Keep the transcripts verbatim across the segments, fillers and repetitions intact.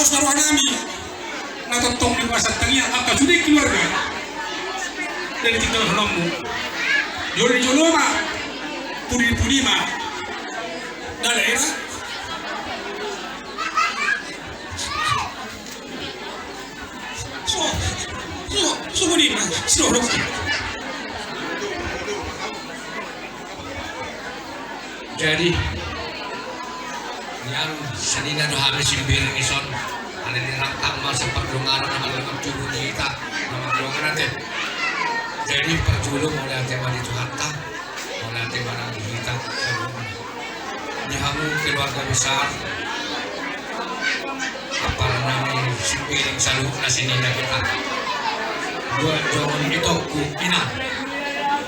Pos ma roha nami na tongtong di bagasan tangiang angka sude keluarga. Dari tinggal hononmu. Jolo ni jolo ma, pudi ni pudi ma. Daerah. So, so, so, pudi ma. So, so. Jadi nian, songon i do hami simbiring dison. Alani rangkang ma sipardonganan na mardongan tubu di hita, na mardongan ate. Jadi parjolo mauliate ma di Tuhanta, mauliate ma nang di hita saluhutna. Di hamu keluarga besar, ampara nami simbiring saluhutna sian hita. Buat songon i, itongku, inang.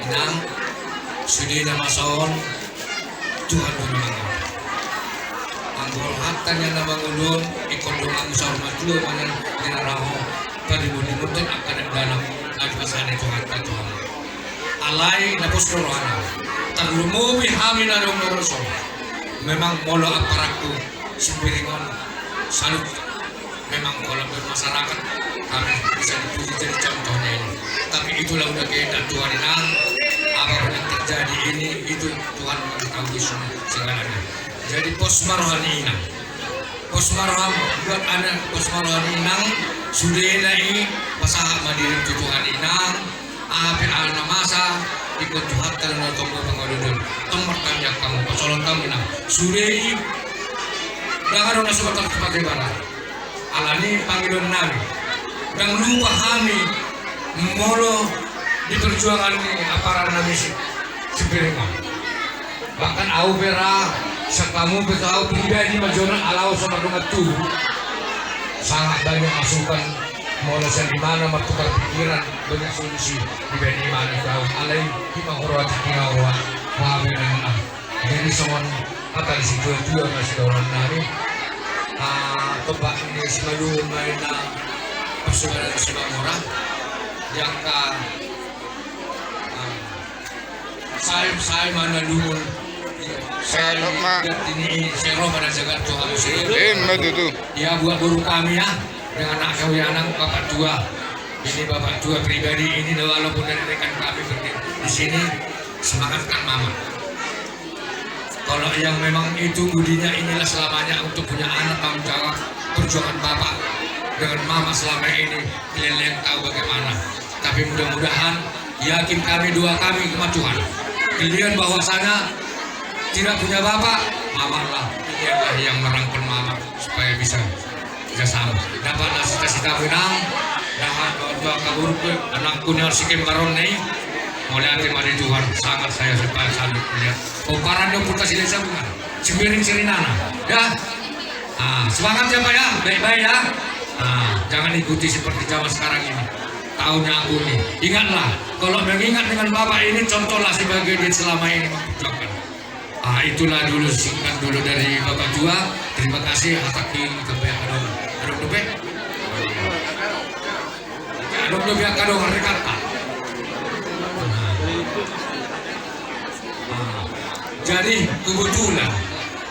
Inang, sude na masa on Tuhan do na mangolu. Anggo rohanta nian na mangolu on, ingkon donganmu saur matua ma nian di na ro, padimun-dimun angka dakdanak na dipasahat ni Tuhanta tu hamu. Alai na pos do rohana. Tarlumobi hami na adong di ro on. Memang molo amparanku simbiring on salut. Memang kalau bermasyarakat, kami bisa dipuji jadi contohnya ini. Tapi itulah udah kehendak Tuhan, inang. Apapun yang terjadi ini, itu Tuhan mengetahui semua segalanya. Jadi pos ma roha ni inang. Pos ma roham, buat anak, pos ma roha ni inang. Sudena i, pasahat ma dirim tu Tuhan, inang. Aha pe aha na masa, ingkon Tuhanta do na tongtong mangoloi. Tong martangiang hamu, pasahaton hamu, inang. Sude i, ndang adong na so tarpake ibana. Alani pangidoan nami, ndang lupa hami molo di perjuangan ni ampara nami si, simbiring on. Bahkan ahu pe ra, sian hamu pe tu ahu pribadi ma jolo, ala ahu so mardongan tubu. Sangat banyak masukan, molo sian imana martukar pikiran, banyak solusi dibaen imana tu ahu. Alai ima huroha, ima huroha, huroha. Jadi songon hata ni situa-tua ma sidohonon nami. Ah, tompa ni Simalungun ma inna, pasupasu Simamora. Di angka, ah, sai, sai ma na lungun. Sai, sai ma. Sai ro ma na jagar tu hamu. Ima tutu. Ia buat boru kami ya, dengan anak kami, anak bapak tua. Ini bapak tua pribadi ini, walaupun dari rekan kami berdiri di sini, semangatkan mama. Kalau yang memang itu budinya, inilah selamanya untuk punya anak, tanggung jawab, perjuangan bapak dengan mama selama ini, kalian yang tahu bagaimana. Tapi mudah-mudahan, yakin kami, doa kami sama Tuhan, kalian bahwasanya tidak punya bapak, mama lah, kalianlah yang merangkul mama supaya bisa Jasa, dapatlah cita-citamu, inang. Dahat dohot angka boru, anakku ni si Kembar on i. Mauliate ma di Tuhan, sangat saya salut melihat pomparan ni ompunta si Desa Bungan, Simbiring Sirinana. Ya. Ah, semangat ya, Pak, ya. Baik-baik, ya. Ah, jangan ikuti seperti zaman sekarang ini. Tahunnya aku ini. Ingatlah, kalau mengingat dengan Bapak ini, contohlah sebagai dia selama ini memperjuangkan. Ah, itulah dulu singkat dulu dari Bapak Tua. Terima kasih, hataki, adong dope. Adong dope angka dongan, rekan. Ah, jadi kebetulan,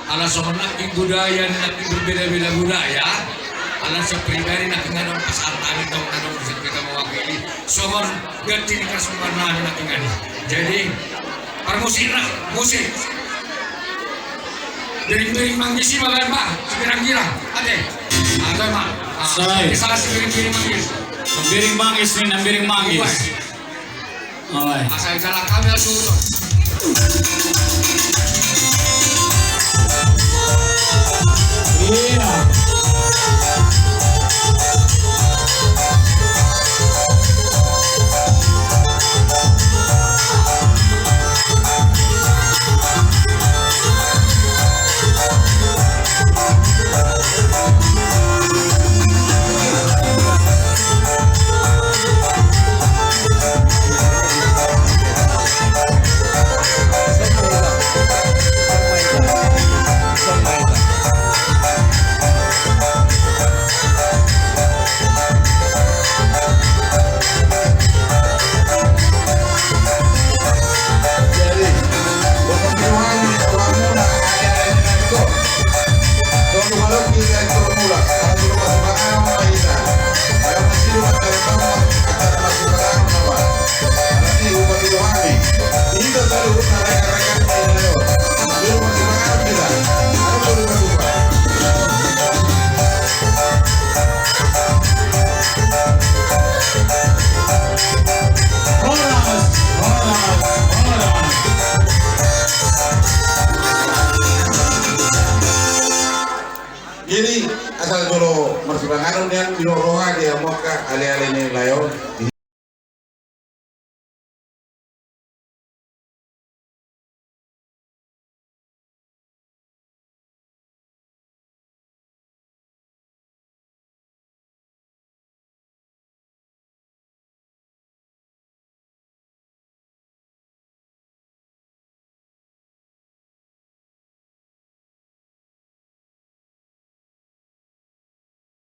ala songon nangkin budaya, nangkin berbeda-beda budaya, ala sepribadi nangkin adong pasahat nami tong, adong bisa kita mewakili. Songon ganti ni kasumbangan nami nangkin i. Jadi, parmusik lah, musik. Biring-biring manggis i ma baen, Pak, segirang-girang. Ate. Ate, Pak. Ah, sai. Bisa si biring-biring manggis. Biring manggis ni, biring manggis. Oi. Oi. Asa jalan kami asuh. Iya. Jadi asal jolo marsipanganon nian di roha di hamu angka aleale ni lae on.